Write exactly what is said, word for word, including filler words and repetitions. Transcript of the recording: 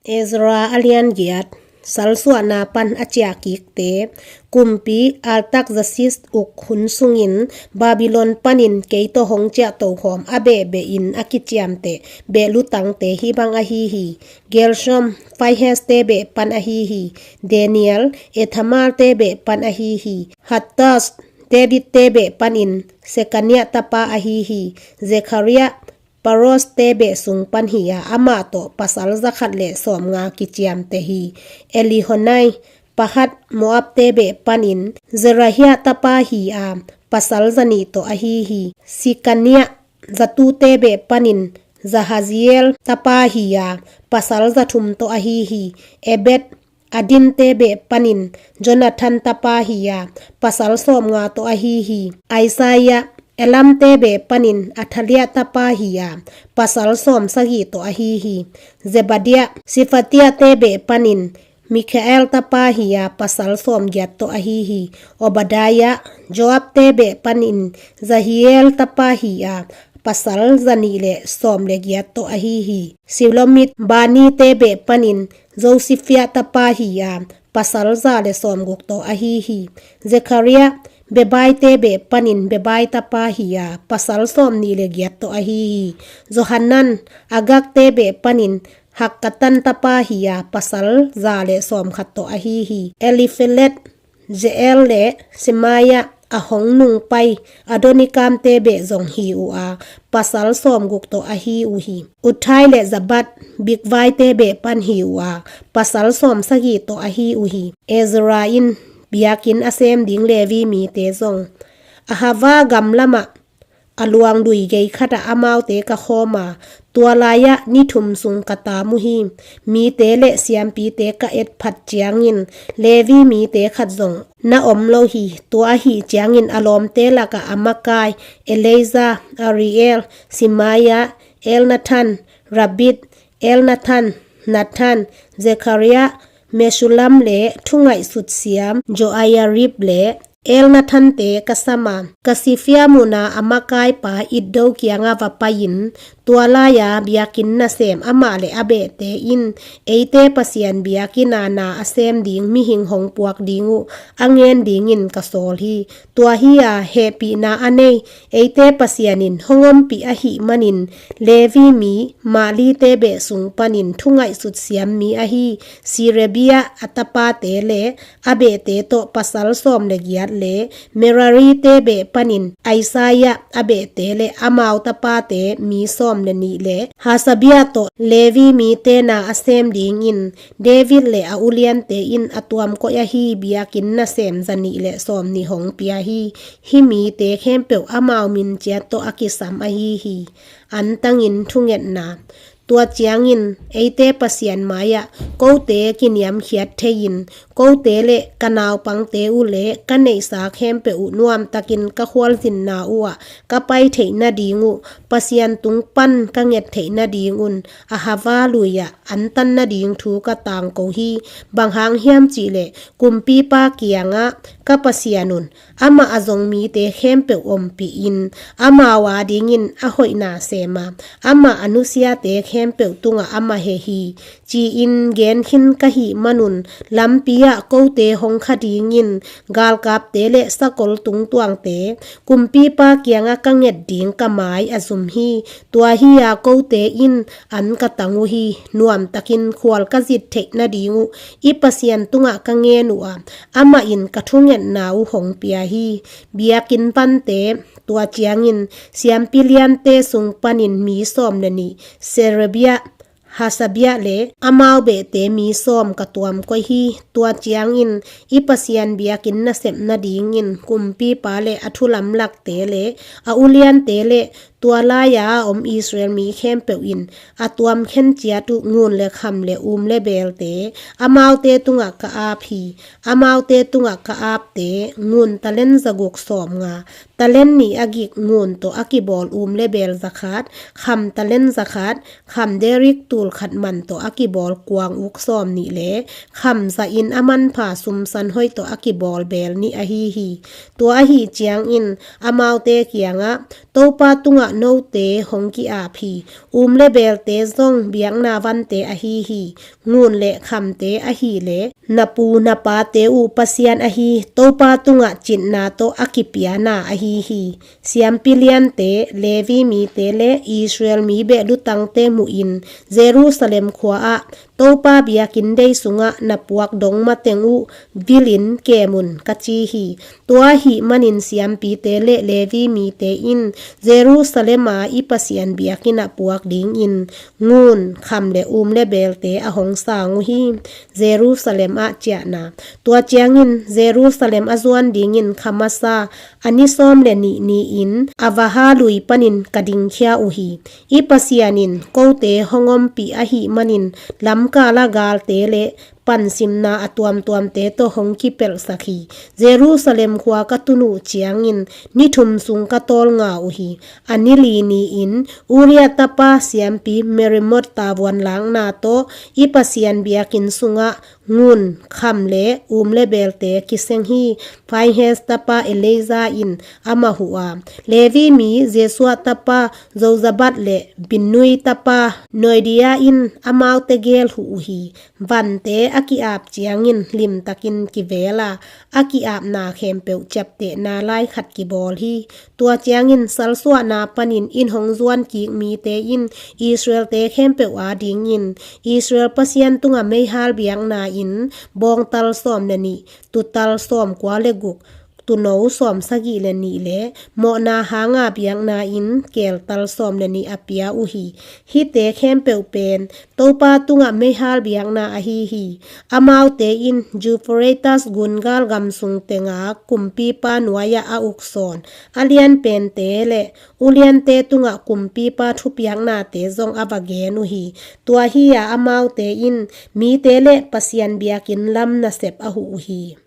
Ezra a lian giat. Salsuahna pan a ciah kikte. Kumpi Artaxerxes uk hun sungin Babylon panin kei tawh hong ciahtohkhawm a behbehin a kiciamteh behlutangte hih bang ahi hi. Gershom, Phaiheste beh pan ahi hi. Daniel, Ethamelte beh pan ahi hi. Hattush, Davidte beh panin Sekaniah tapa ahi hi. Zekhariah, Paroshte beh sung pan hi-a, amah tawh pasal za khat le sawmnga kiciamteh hi. Elihoenai, Pahat-moabte beh panin Zerahiah tapa hi-a, pasal zanih tawh ahi hi. Sekaniah, Zattuhte beh panin Jahaziel tapa hi-a, pasal zathum tawh ahi hi. Ebed, Adinte beh panin Jonathan tapa hi-a, pasal sawmnga tawh ahi hi. Isaiah, Elamte beh panin Athaliah tapa hi-a, pasal sawmsagih tawh ahi hi. Zebadiah, Shephatiahte beh panin Mikhael tapa hi-a, pasal sawmgiat tawh ahi hi. Obadiah, Joabte beh panin Jehiel tapa hi-a, pasal zanih le sawm le giat tawh ahi hi. Shelomith, Banite beh panin Josiphiah tapa hi-a, pasal za le sawmguk tawh ahi hi. Zekhariah, Bebaite beh panin Bebai tapa hi-a, pasal sawmnih le giat tawh ahi hi. Johanan, Agagte beh panin Hakkatan tapa hi-a, pasal za le sawmkhat tawh ahi hi. Eliphelet, Jeiel le Shemaiah, a hong nungpai Adonikamte beh zong hi uh a, pasal sawmguk tawh ahi uh hi. Uttai le Zabad, Bigvaite beh pan hi uh a, pasal sawmsagih tawh ahi uh hi. Ezra in biakinn a sem ding Levi mite zong. Ahava gam lamah a luang lui gei khatah amaute ka khawm a, tua lai-ah ni thum sung ka taam uh hi. Mite le siampite ka etphat ciangin Levi mite khat zong na om lo hi. Tua ahih ciangin a lawmte lakah a makai Eleazar, Ariel, Shemaiah, Elnathan, Rabith, Elnathan, Nathan, Zekhariah, Meshullam le thungaihsut siam Joiarib le Elnathante ka sam a, ka sifia munah a makaipa Iddo kiangah va pai-in, tua lai-a biakinn nasem amah le a behte in eite Pasian biakinn a na a sem ding mihing hong puak ding uh a ngen dingin ka sawl hi. Tua hi-a hehpihna a nei eite Pasian in hong ompih ahih manin Levi mi Mahlite beh sung panin thungaihsut siam mi ahi Sherebia a tapate le a behte tawh pasal sawm le giat le Merarite beh panin Isaiah a behte le amau tapate mi sawm le nih le Hasabia tawh Levi mite na a sem dingin David le a uliante in a tuam koih ahi biakinn nasem zanih le sawmnih hong pia hi. Hih mite khempeuh amau min ciat tawh a kisam ahi hi. Antangin thungetna. Tua ciangin eite Pasian mai-ah kote kiniamkhiat thei-in kote le ka naupangte uh le ka neihsa khempeuh uh nuamtakin ka khualzinna uhah ka pai theih nading uh Pasian tung pan ka nget theih nadingun ahava lui-ah an tan nading thu ka tangko hi. Bang hang hiam cihleh kumpipa kiangah ka Pasian un amah a zong mite khempeuh ompih in amau adingin a hoihna sem a, amah a nusiate khempeuh tungah amah heh hi, ci-in gen khin ka hih manun lampi-ah kote hong kha dingin galkapte le sakol tungtuangte kumpipa kiangah ka nget ding ka mai a zum hi. Tua hi-a kote in an ka tang uh hi. Nuamtakin khual ka zit theih nading uh i Pasian tungah ka ngen uh a, amah in ka thungetna uh hong pia hi. Biakinn vante, tua ciangin siampi liante sung panin mi sawm le nih, Sherebia, Hasabia le amau behte mi sawm ka tuam koih hi. Tua ciangin i Pasian biakinn nasep nadingin kumpipa le a thulamlakte le a uliante le tua lai-a a om Israel mi khempeuh in a tuam khen ciat uh ngun le kham le um le belte amaute tungah ka ap hi. Amaute tungah ka apte ngun talent zaguk sawmnga, talent nih a gik ngun tawh a kibawl um le beel zakhat, kham talent zakhat, kham derik tul khat man tawh a kibawl kuang uk sawmnih le kham zahin a manpha sumsan hoih tawh a kibawl beel nih ahi hi. Tua ahih ciangin amaute kiangah Topa tungah note hong ki-ap hi. Um le belte zong biakna vante ahi hi. Ngun le khamte ahih leh na pu na pate uh Pasian ahi Topa tungah citna tawh a kipia na ahi hi. Siampi liante, Levi mite le Israel mi beh lutangte muhin Jerusalem khua-ah Topa biakinn dei sungah na puak dong mateng uh vilin kem un, ka ci hi. Tua ahih manin siampite le Levi mite in Jerusalem a i Pasian biakinn ah puak dingin ngun, kham le um le belte a hong sang uh hi. Jerusalem ah ciahna. Tua ciangin Jerusalem a zuan dingin kha masa a ni sawm le nih ni-in Avaha lui panin ka dingkhia uh hi. I Pasian in kote hong ompih ahih manin lamkala galte le pansimna a tuamtuamte tawh hong kipelhsak hi. Jerusalem khua ka tun uh ciangin ni thum sung ka tawlnga uh hi. A ni li ni-in Uria tapa siampi Merimoth tavuan lakna tawh i Pasian biakinn sungah ngun, kham le um le belte kiseng hi. Phinehas tapa Eleazar in amah huh a, Levi mi Jesua tapa Jozabad le Binnui tapa Noadia in amaute gel huh uh hi. Vante a ki-ap ciangin limtakin kivel a, a ki-apna khempeuh ciaptehna lai khat kibawl hi. Tua ciangin salsuahna panin inn hong zuan kik mite in Israelte khempeuh adingin Israel Pasian tungah meihal biakna in bawngtal sawm le nih, tutal sawm kua le guk, tuuno sawm sagih le nih le mawhna hanga biakna in keeltal sawm le nih a pia uh hi. Hihte khempeuh pen Topa tungah meihal biakna ahi hi. Amaute in Euphrates gungal gam sung tenga kumpipa nuai-ah a uk sawn a lian pente le uliante tungah kumpipa thupiaknate zong a va gen uh hi. Tua hi-a amaute in mite le Pasian biakinn lam nasep a huh uh hi.